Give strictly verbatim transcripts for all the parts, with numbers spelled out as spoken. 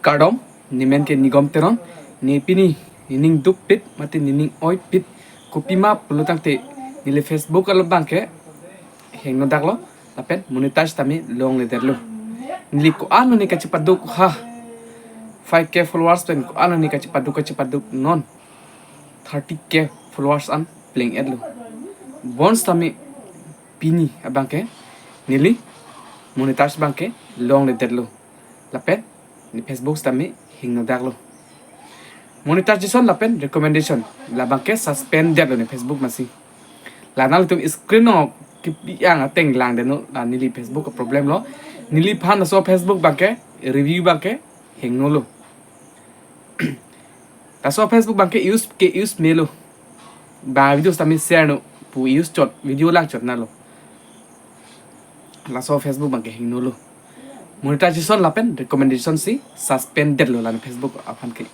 Kardom, ne men ke Nigom Teron, ne pini nening dukpit mate nening oipit, kopima pulotangte neli Facebook along abangke hingno daklo, lapen monetize tame longledetlo. Neli ko-an ne kachepaduk ha, five K followers pen ko-an ne kachepaduk kachepaduk non thirty K followers an pleng-etlo. Bonsitame pini abangke neli monetize abangke longledetlo. Lapen ne Facebook sitame hingno daklo. Monetization lapen recommendation labangke suspend detlo ne Facebook masi. La nanglitum screen along kepi-ang ateng langdetnon, la neli Facebook a-problem lo. Neliphan laso Facebook abangke review abangke hingnolo. Laso Facebook abangke use ke use melo. Ba video sitame share-no pu use chot, video langchot nalo. Laso Facebook abangke hingnolo. Monetization lapen recommendation si suspend detlo la ne Facebook aphan ke.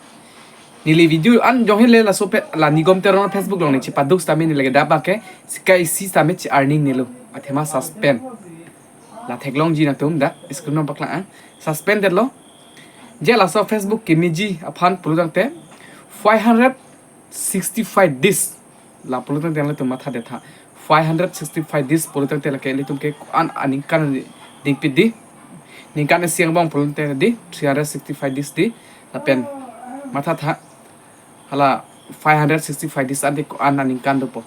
Neli video an jonghe le laso pe la Nigom Teron Facebook along ne chepaduk sitame neli ke dak abangke sika isi sitame che-earning nelo. Athema suspend. La theklongji nangtum dak screen along paklang-ang. Suspend detlo. Je laso Facebook kemeji aphan pulotangte five hundred sixty-five days. La pulotangte nanglitum matha detha. Five hundred sixty-five days pulotangte lake ilitum ke an aningkan dingpit di. Ningkan isi angbong pulotangte di three hundred sixty-five days di. Lapen mathatha. Hala five hundred sixty-five days ante ko-an aningkan dopo.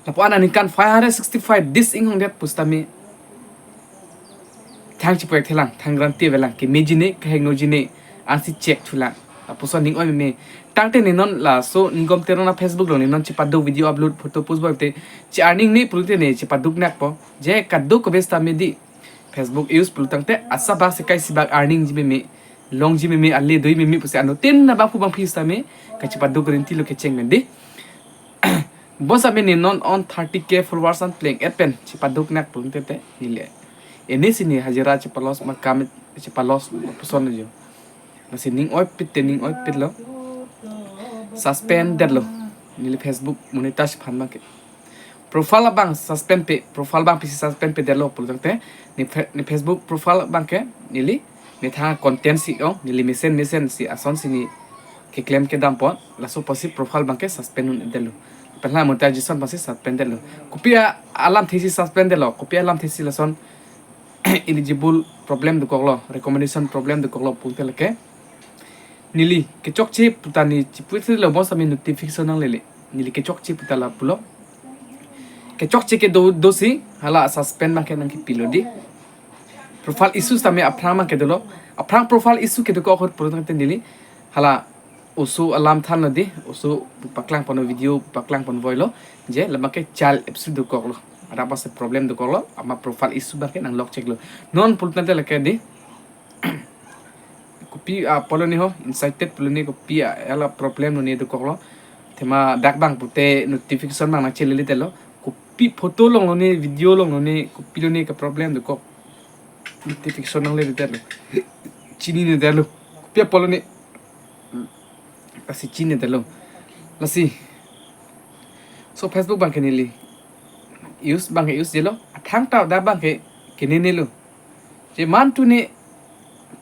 Lapu-an aningkan five hundred sixty-five days inghongdet pusitame thang chipoithelang, thang grante avelang, kemeji ne, kahingnojine, ansi check thulang. Lapuson ning oi meme. Tangte ne non laso Nigom Teron a-Facebook along ne non chepaduk video upload photo post bangte che-earning ne pulote ne chepaduk nakpo. Je kaduk kave sitame di. Facebook use pulotangte asabak sika isi bak earning ji meme, longji meme, ale doi meme pusi anuttin abangphu bangphi sitame kachepaduk rinti lo kecheng men di. Bonsitame ne non on thirty K followers an pleng-et pen chepaduk nak pulotangte neli. Ini sini hajira chepalos makam chepalos puson jo. Lasi ning oipit te ning oipitlo. Suspend detlo. Neli Facebook monetize aphan abangke. Profile abang suspend pe, profile abang pisi suspend pedetlo pulotangte. Ne fe-, ne Facebook profile abangke neli methang content si ong, neli mesen mesen si asonsi ne keklem kedam pon, laso apotsi profile abangke suspend un-edetlo. Penla monetization apotsi suspend detlo. Kopi a-, alamthe si suspend detlo, kopi alamthe si lason eligible problem dokoklo, recommendation problem dokoklo pulote lake. Neli kechokche puta ne chiputhelo bonsitame notification nanglele. Neli kechokche puta lapulo. Kechokche kedo dosi hala suspend abangke nangkepilo di. Profile issue sitame aphrang abangke dolo. Aphrang profile issue kedokok ahut pulotangte neli hala oso alam thanlo di, oso paklang ponlo video paklang ponvoilo. Je labangke child abuse dokoklo. Ada pas problem dokoklo, amat profile issue abangke nanglok checklo. Non pulotangte lake di. Kopi apotlo ne ho, incited pulo ne kopi a, hala problem lo ne dokoklo. Athema dak abang pute notification abang nangchelele detlo. Kopi photo longlo ne, video longlo ne, kopilo ne ka-problem dokok. Notification nanglele detlo. Chininedetlo. Kopi apotlo ne. Lasi chinedetlo. Lasi. So Facebook abangke neli use abangke use detlo. Athangta dak abangke kenenelo. Je manthu ne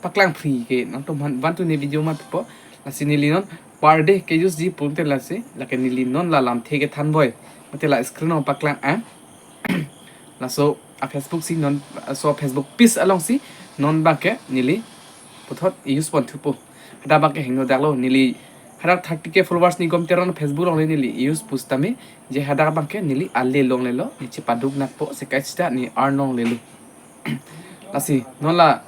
paklang free ke nangtum han manthu ne video matpo. Lasi neli non per day ke-use ji pulote lasi lake neli non la lamthe kethanvoi. Mate la screen along paklang-ang. Laso a-Facebook si non, laso Facebook page alongsi non abangke neli puthot use ponthupo. Hadak abangke hingno daklo neli hadak thirty K followers Nigom Teron Facebook along neli use pusitame je hadak abangke neli ale longlelo ne chepaduk nakpo sika sita ne earn longlelo. Lasi non la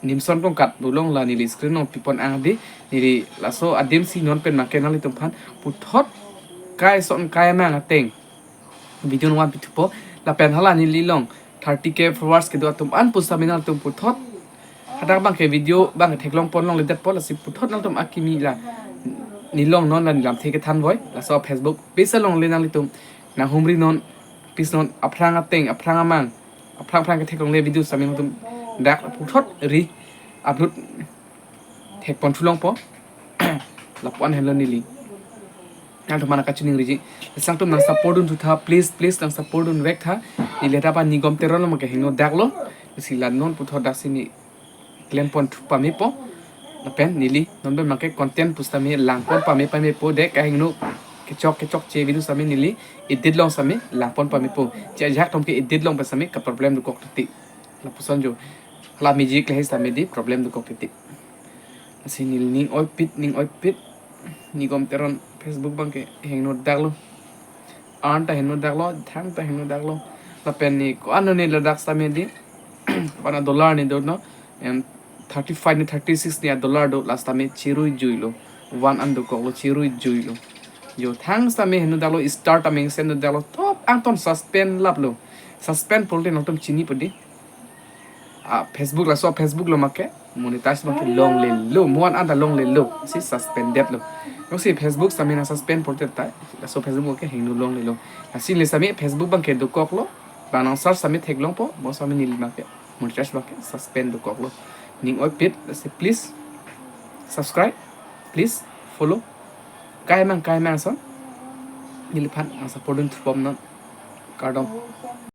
Nimson Kongkat bulong la neli screen along pipon-ang di neli laso adim si non pen abangke nanglitum aphan puthot kai son kai amang ateng video nangvan pithupo lapen hala neli along thirty K followers kedo atum an pusitame nangtum puthot hadak abangke video abang theklong pon longledetpo lasi puthot nangtum akimi la neli along non la neli lamthe kethanvoi laso Facebook page along le nanglitum nanghumri non pis non aphrang ateng aphrang amang aphrang aphrang ketheklongle video sitame nangtum dak puthot re-upload thekpon thulongpo. Lapu-an henlo neli nangtum aphan kachiningriji. Lasi nangtum nang support dun thutha, please, please nang support dunvek tha. Neli hadak a-Nigom Teron along abangke hingno daklo. Lasi la non puthot daksi ne klem ponthu pamepo. Lapen neli non pen make content pusitame langpon pame pamepo, de kahingno kechok kechokche video sitame neli edit long sitame langpon pamepo. Che ajak tom ke edit long pen sitame ka problem dokok titi. Lapuson jo. Hala music lahei sitame di problem dokok titi. Lasi neli ning oipit, ning oipit. Nigom Teron Facebook abangke hingno daklo. An ta hingno daklo, thang ta hingno daklo. Lapen ne ko-an ne ladak sitame di. Ko-an a dollar ne do no. And thirty-five ne thirty-six ne a dollar do, last sitame chirui juilo. One an dokoklo, chirui juilo. Jo thang sitame hingno daklo, star ta mengsen do daklo. Top angton suspend laplo. Suspend pulote nangtum chinipo di. Ah, Facebook, laso Facebook lo make monetize make longlelo, mo an an ta longlelo, si suspended lo. Lasi Facebook sitame nang suspend pulote ta, laso Facebook ke hingno longlelo. Lasi le sitame Facebook abangke dokoklo, bang nang search sitame theklongpo, mo sitame neli make monetize make suspend dokoklo. Ning oipit, lasi please subscribe, please follow. Kaimang kaimang ason neliphan nang support dun thupom non. Kardom.